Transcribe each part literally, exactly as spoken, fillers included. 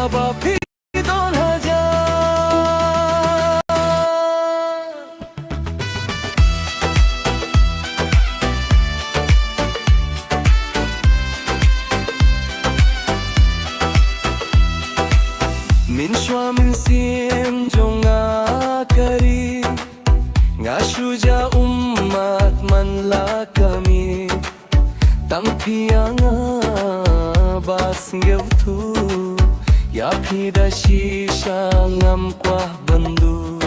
haba phi don hajar. Mynshuwa mynsiem jong nga ka ri, nga shu ja ummat man la ka miet. Tang phi ïa nga ba sngewthuh, ïa phi da shisha ngam kwah ban dur.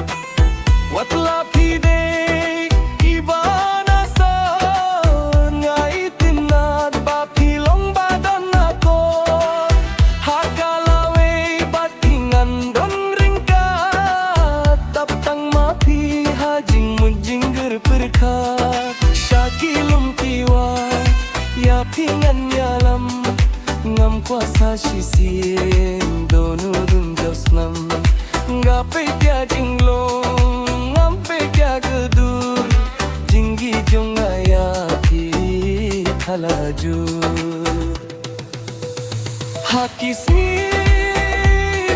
Wat la phi dei kiba na sor, nga itynnad ba phi long ba don akor. Ha ka lawei bad phi ngan don ryngkat, tap tang ma phi ha jingmut jingker pyrkhat. Sha ki lum ki wah ïa phi ngan ïalam, ngam kwah sa shisien, don u dun jaw snam. Nga peit ïa jinglong, ngam peit ïa ka dur, jingïeit jong nga ïa phi ka la jur. Ha ki sngi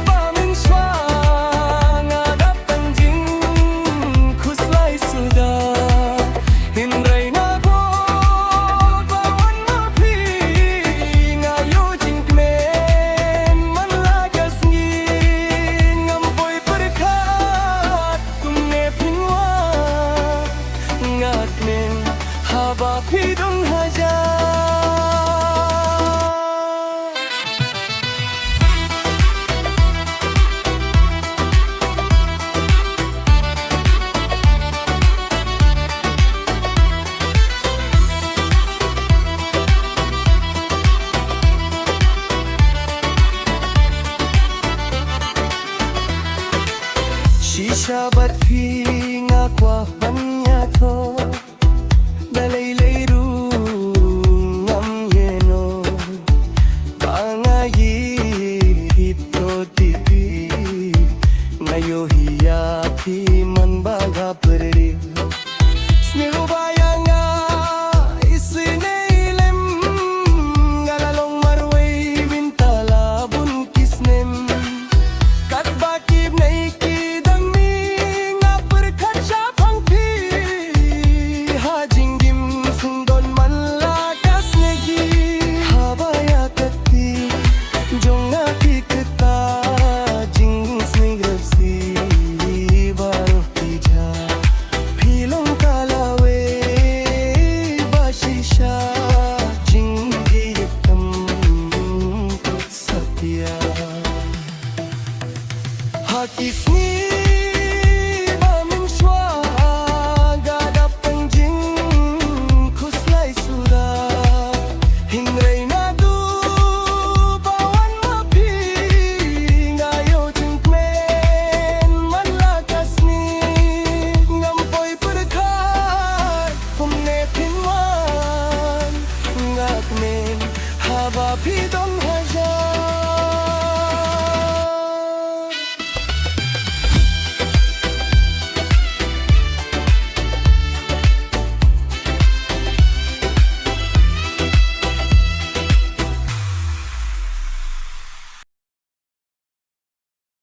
ba mynshuwa nga dap tang jingkhuslai suda. Hynrei naduh ba wan ma phi nga ïoh jingkmen man la ka sngi. Ngam poi pyrkhat kumne phin wan, nga kmen haba phi don hajar. Shisha bad phi nga kwah ban ïathoh, da lei lei ruh ngam ïehnoh. Ba nga ïeit hi to tipei, nga ïohi ïa phi man ba nga pyrdi. Sniew ba ïa nga isynei lem, nga la long marwei mynta la bun ki snem. Katba ki bnai ki dang mih nga pyrkhat shaphang phi, ha jingim sngewdon man la ka sngi. Haba ïa ka kti jong nga ki kata, jingsneng rep si baroh ki jaka. Phi long ka lawei ba shisha, jingïeit kam put satia. Ha ki sngi ba mynshuwa nga dap tang jingkhuslai suda. Hynrei naduh ba wan ma phi nga ïoh jingkmen man la ka sngi. Ngam poi pyrkhat kumne phin wan, nga kmen haba phi